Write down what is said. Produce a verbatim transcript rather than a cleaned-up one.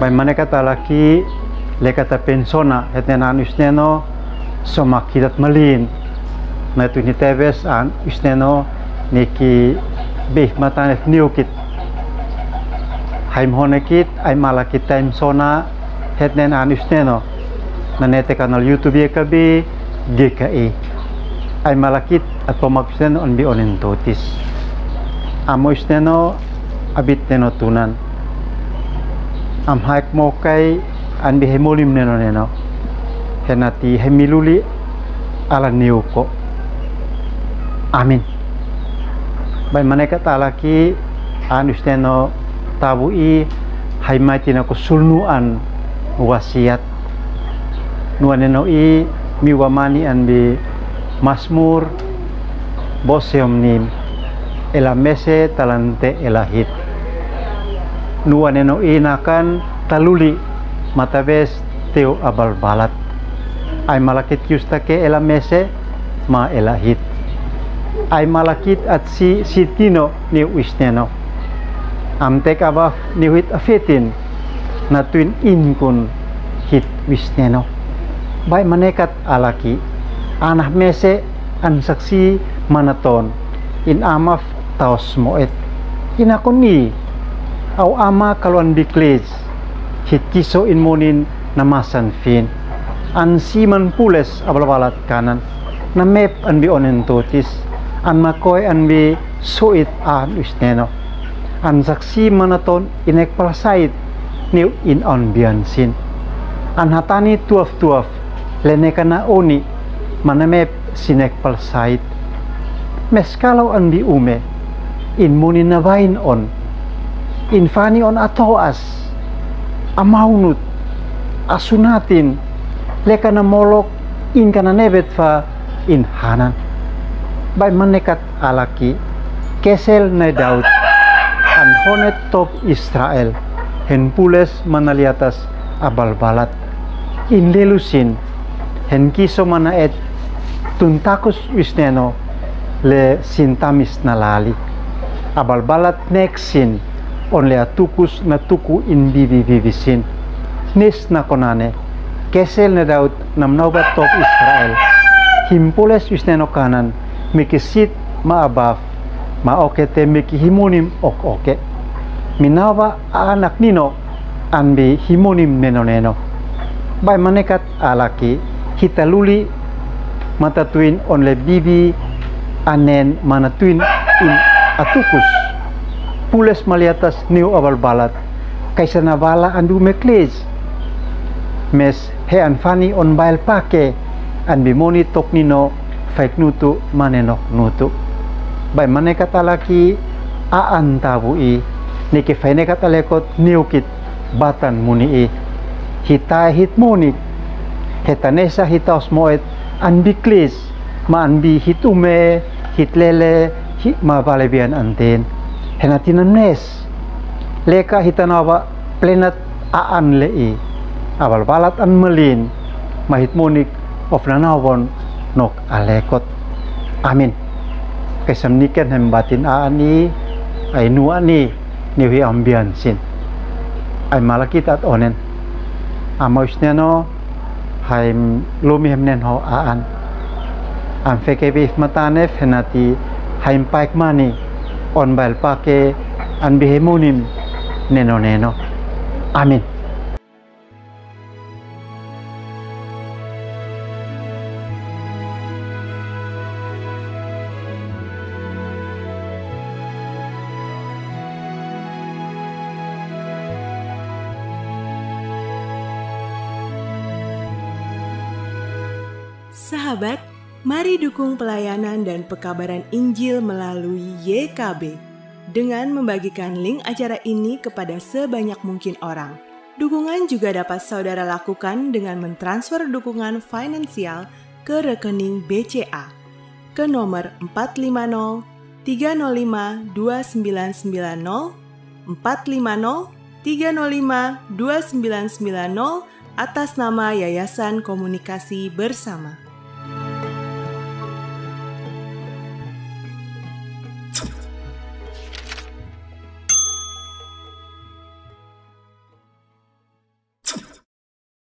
Bai manekat alaki, leka ta pensona, hetnen an usneno, somak hidat malin. Na tuni tebes an usneno, ni ki beif matan ef niukit. Haim honekit, ai malakit taim sona, hetnen an usneno. Na nete kanal YouTube ye kabi, ge ka e. Ai malakit, at pomak usneno, an bi onen totis. Amo usneno, abit neno tunan. Am haik mokai, an bi hemolim neno neno. Henati hemiluli, ala niuko. Amin. Bai manekat alaki, an usneno tabu i, hai mai tina ko sulnu an wasiat. Nua neno i, mi wamani an bi Masmur, bo seom nim, ela mese talante ela hit. Nua neno i nakan taluli matabes teu abalbalat. Ai malakit kiustake ela mese ma ela hit. Ai malakit at si, si tino ni usneno. Am tek abaf ni hit afetin na tuin inkun hit usneno. Bai manekat alaki. Anah mese an saksi manaton. In amaf taos moet. Ina koni. Au ama kaluan biklis. Hit kiso in monin na masan fin. An si man pules abalbalat kanan. Na mep an bi onen totis. An makoe an bi soit an usneno. An saksi manaton inek palasait niu in an bian sin. An hatani tuaf tuaf le nekana oni mana mep sinek palasait. Mes kalau an bi ume, in monin na bain on, in fani on atoas, amaunut, asunatin, leka na molok, in kana nebet fa, in hanan. Bai manekat alaki, kesel ne Daud, an honet top Israel, hen pules mana liatas abalbalat. In lelusin, hen kiso mana et tun takus usneno le sin tamis na lali. Abalbalat neksin, on le atukus na tuku in bibi bibisin. Nes na konane, kesel ne Daud nam nauba top Israel. Himpules usneno kanan, mekisit ma abaf, ma oke te meki himonim ok oke. Minauba anak nino, an bi himonim neno neno. Bai manekat alaki, hita luli, mata tuin on le bibi, anen mana tuin in atukus. Pules maliatas niu abalbalat. Kaisa na bala an bi umeklis. Mes he an fani on bael pake, an bi moni tok nino, faik nutu, manenok nutu. Bai manekat alaki, a an tabu i, neke fainekat alekot niukit, batan muni i. Hita hit muni. Heta nesa hita osmoet an biklis. Ma an bi hit ume, hit lele, hit ma bale bian anten. Hena tina nes. Leka hita nawa plenat a an le i. Abalbalat an malin. Ma hit munik of nanawon nok alekot. Amin. Kesem niken hem batin a an i. Ai nu an i. Niu hi ambian sin. Ai malakit at onen. Ama usneno, haim lumi hem nen ho a an. Am feke bif matanef henati haim paik mani on bael pake an bihe munim neno neno. Amin. Sahabat, mari dukung pelayanan dan pekabaran Injil melalui Y K B dengan membagikan link acara ini kepada sebanyak mungkin orang. Dukungan juga dapat saudara lakukan dengan mentransfer dukungan finansial ke rekening B C A ke nomor empat lima nol tiga nol lima dua sembilan sembilan nol, empat lima nol tiga nol lima dua sembilan sembilan nol, atas nama Yayasan Komunikasi Bersama.